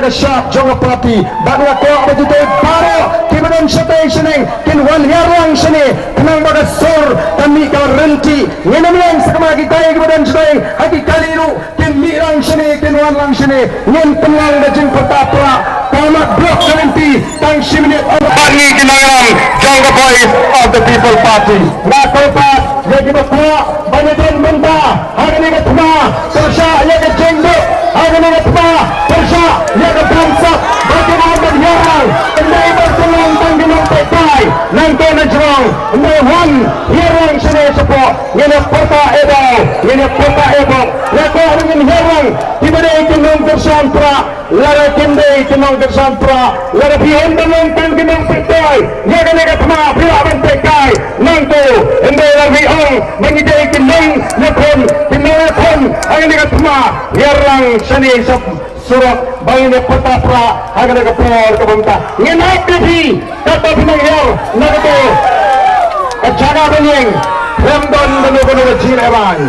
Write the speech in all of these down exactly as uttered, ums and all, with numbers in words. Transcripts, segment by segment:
ka shap jong ka party. Bad nga kwah ba kitei baroh kiba don shatei shaneng kin wan hiar lang shane, khnang ba ka sur kan mih ka ryntih. Ngin ym ïeng sakma kitai kiba don shatei ha ki kali ruh, kin mih lang shane, kin wan lang shane. Ngin pynlong da jingpyrta prah. Ka mat blok ka lynti tang shi minit. Bad ngi ki nongïalam jong ka Voice of the People Party. Nga kyrpad ïa kiba kwah ban ïadon bynta ha kane ka thma, pyrshah ïa ka jingduk ha kane ka thma, pyrshah ïa ka bamsap, ba kin wan ban hiar lang. Ym dei ban pynlong tang ki nongpeitkai nangta na jrong, ym dei, wan hiar lang shane shapoh. Ngin ïa pyrta eh daw, ngin ïa pyrta eh bok. Nga kwah ba ngin hiar lang kiba dei ki nongkyrshan prah, lada kim dei ki nongkyrshan prah, lada phi wan ban long tang ki nongpeitkai ïa kane ka thma, phi lah ban peitkai nangta. Hynrei lada phi ong ba ngi dei ki nongïakhun, ki nongïakhun ha kane ka thma, hiar lang shane sha surok, ba ngin ïa pyrta prah ha kane ka por kaba mynta. Ngin ap ïa phi katba phi nang hiar na kato ka jaka ban ïeng, khlem don kano kano ka jinglehrain.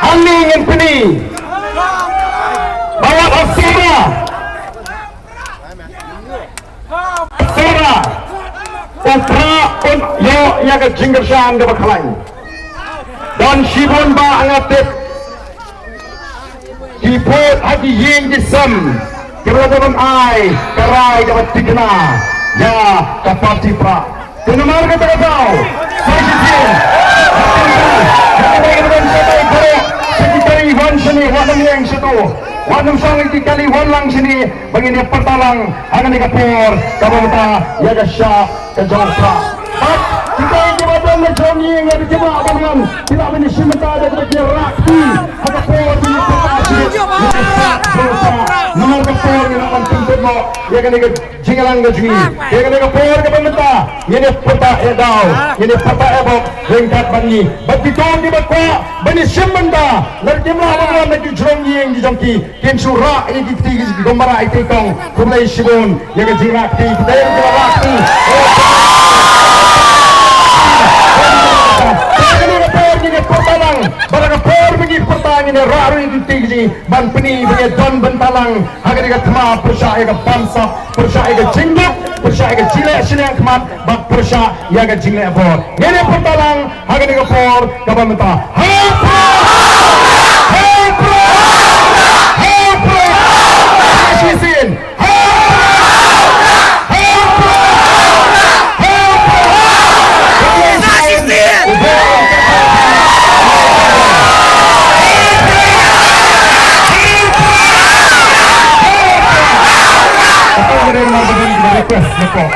Hangne ngin pyni ba wat ha Sohra, ha Sohra u Prah un ïoh ïa ka jingkyrshan kaba khlaiñ. Don shibun ba nga tip ki phot ha ki ïing ki sem kiba la dang ai ka rai kaba thikna ïa ka party Prah. Te namar kata ka daw, sa shisien, ha kaba ïa ka ban shatai baroh, sa ki kali wan shane, wat nym ïeng shato, wat nym shong ïa ki kali, wan lang shane, ba ngin ïa pyrta lang ha kane ka por kaba mynta ïa ka shap ka jong u Prah. Bad kita kiba don na jrong ïing, ïa kiba lah ban wan, ki lah ban ïashim bynta da kaba ki rah kti ha ka por ba ngi pyrta shi, ïa ka shap jong u Prah. Namar ka por ngi lah ban pynkut noh ïa kane ka jingïalang ka jong ngi. Ïa kane ka por kaba mynta ngin ïa pyrta eh daw, ngin ïa pyrta eh bok ryngkat bad ngi. Bad kito kiba kwah ban ïashim bynta, lada kim lah ban wan na ki jrong ïing ki jong ki, kin shu rah ïa ki kti ki jong ki, kumba rah ïa ki kong. Khublei shibun ïa ka jingrah kti, kita ïa kiba rah kti. Te ha kane ka por ngin ïa pyrta lang, bad ha ka por ba ngi pyrta ngin ïa rah ruh ïa ki kti ki jong ngi ban pyni ba ngi don bynta lang ha kane ka thma, pyrshah ïa ka bamsap, pyrshah ïa ka jingduk, pyrshah ïa ka jingleh shiliang khmat, bad pyrshah ïa ka jingleh bor. Ngin ïa pyrta lang ha kane ka por kaba mynta. Hei Prah! Hei Prah! Hei Prah! Sa shisien. Hei Prah! Hei Prah! Hei Prah! Sa shisien. Request, request.